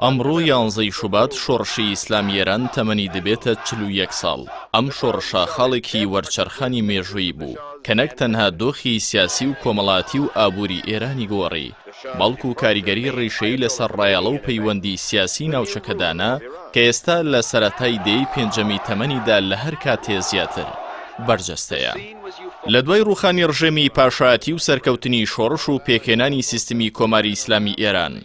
ئەمڕۆ یانزەی شوبات شۆڕشی ئیسلامی ئێران تەمەنی دەبێتە 41 ساڵ. ئەم شۆڕشە خاڵێکی وەرچەرخانی مێژوویی بوو کە نەک تەنها دۆخی سیاسی و کۆمەڵاتی و ئابووری ئێرانی گۆڕی، بەڵکو کاریگەری ڕیشەیی لەسەر ڕایەڵە و پەیوەندی سیاسی ناوچەکە دانا کە ئێستا لە سەرەتای دەیەی پێنجەمی تەمەنیدا لە هەر کاتێ زیاتر بەرجەستەیە. لە دوای ڕووخانی ڕژێمی پاشایەتی و سەرکەوتنی شۆڕش و پێکهێنانی سیستمی کۆماری ئیسلامی ئێران،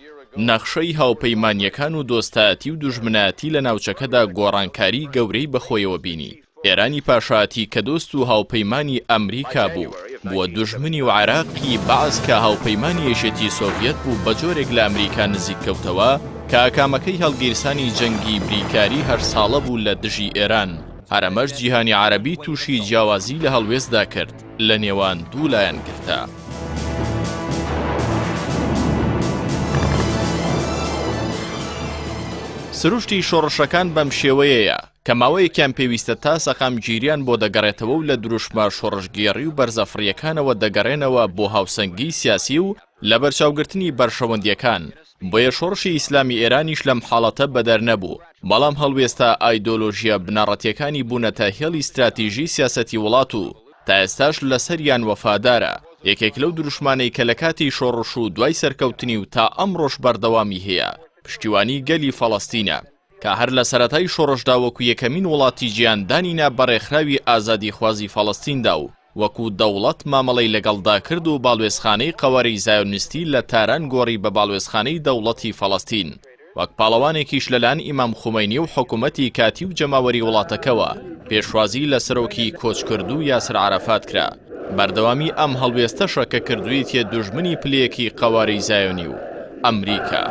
نەخشەی هاوپەیمانییەکان و دۆستایەتی و دوژمنایەتی لە ناوچەکەدا گۆڕانکاری گەورەی بەخۆیەوە بینی. ئێرانی پاشایەتی کە دۆست و هاوپەیمانی ئەمریکا بوو، بووە دوژمنی و عێراقی بەعس کە هاوپەیمانی یەکێتی سۆڤیەت بوو بە جۆرێک لە ئەمریکا نزیک کەوتەوە کە ئاکامەکەی هەڵگیرسانی جەنگی بریکاری هەشت ساڵە بوو لە دژی ئێران. هەر ئەمەش جیهانی عەرەبی تووشی جیاوازی لە هەڵوێستدا کرد لە نێوان دوو لایەنگردا. سروشتی شۆڕشەکان بەم شێوەیەیە کە ماوەیەکیان پێویستە تا سەقامگیریان بۆ دەگەڕێتەوە و لە دروشمە شۆڕشگێڕی و بەرزەفڕییەکانەوە دەگەڕێنەوە بۆ هاوسەنگی سیاسی و لەبەرچاوگرتنی بەرژەوەندییەکان، بۆیە شۆڕشی ئیسلامی ئێرانیش لەم حاڵەتە بەدەر نەبوو، بەڵام هەڵوێستە ئایدۆلۆژییە بنەڕەتییەکانی بوونەتە هێڵی ستراتیژی سیاسەتی وڵات و تا ئێستاش لەسەریان وەفادارە، یەکێک لەو دروشمانەی کە لە کاتی شۆڕش و دوای سەرکەوتنی و تا ئەمڕۆش بەردەوامی هەیە، پشتیوانی گەلی فەڵەستینە، کە هەر لە سەرەتای شۆڕشدا وەکو یەکەمین وڵاتی جیهان دانی نا بە ڕێکخراوی ئازادیخوازی فەڵەستیندا و وەکو دەوڵەت مامەڵەی لەگەڵدا کرد و باڵوێزخانەی قەوارەی زایۆنیستی لە تاران گۆڕی بە باڵوێزخانەی دەوڵەتی فەڵەستین وەک پاڵەوانێکیش لەلایەن ئیمام خومەینی و حکومەتی کاتی و جەماوەری وڵاتەکەوە پێشوازی لە سەرۆکی کۆچکردوو یاسر عەرەفات کرا. بەردەوامی ئەم هەڵوێستەشە کە کردوویەتیە دوژمنی پلەیەکی قەوارەی زایۆنی و ئەمریکا.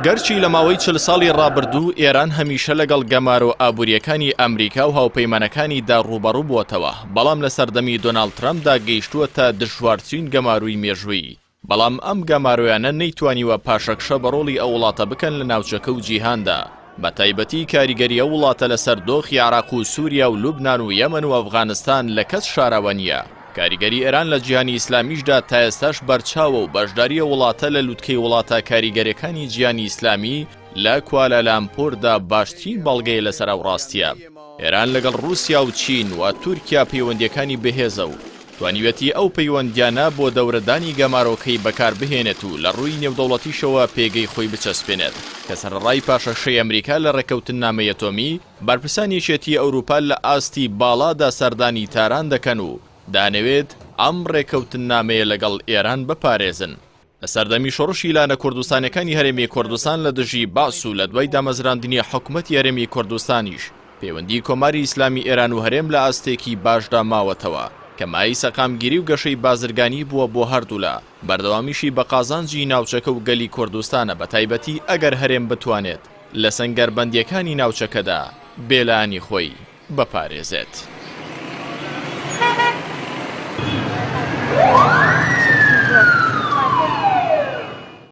گەرچی لە ماوەی 40 ساڵی ڕابردوو ئێران هەمیشە لەگەڵ گەمارۆ ئابوورییەکانی ئەمریکا و هاوپەیمانەکانی دا ڕووبەڕوو بووەتەوە، بەڵام لە سەردەمی دۆناڵد ترەمپدا گەیشتووەتە دژوارترین گەمارۆی مێژوویی. بەڵام ئەم گەمارۆیانە نەیتوانیوە پاشەکشە بە ڕۆڵی ئەو وڵاتە بکەن لە ناوچەکە و جیهاندا، بە تایبەتی کاریگەری ئەو وڵاتە لەسەر دۆخی عێراق و سوریا و لوبنان و یەمەن و ئەفغانستان لە کەس شاراوە نییە. کاریگەری ئێران لە جیهانی ئیسلامیشدا تا ئێستاش بەرچاوە و بەشداری ئەو وڵاتە لە لوتکەی وڵاتە کاریگەرەکانی جیهانی ئیسلامی لە کوالالامپوردا باشترین بەڵگەیە لەسەر ئەو ڕاستییە. ئێران لەگەڵ ڕووسیا و چین و تورکیا پەیوەندییەکانی بەهێزە و توانیویەتی ئەو پەیوەندییانە بۆ دەورەدانی گەمارۆکەی بەکار بهێنێت و لە ڕووی نێودەوڵەتیشەوە پێگەی خۆی بچەسپێنێت کە سەرەڕای پاشەکشەی ئەمریکا لە ڕێککەوتننامەی ئەتۆمی، بەرپرسانی یەکێتیی ئەوروپا لە ئاستی باڵادا سەردانی تاران دەکەن و دەیانەوێت ئەم ڕێککەوتننامەیە لەگەڵ ئێران بپارێزن. لە سەردەمی شۆڕشی لایەنە کوردستانیەکانی هەرێمی کوردستان لە دژی بەعس و لە دوای دامەزراندنی حکومەتی هەرێمی کوردستانیش پەیوەندی کۆماری ئیسلامی ئێران و هەرێم لە ئاستێکی باشدا ماوەتەوە کە مایەی سەقامگیری و گەشەی بازرگانی بووە بۆ هەردوولا بەردەوامیشی بە قازانجی ناوچەکە و گەلی کوردستانە بە تایبەتی ئەگەر هەرێم بتوانێت لە سەنگەربەندیەکانی ناوچەکەدا بێلایەنی خۆی بپارێزێت.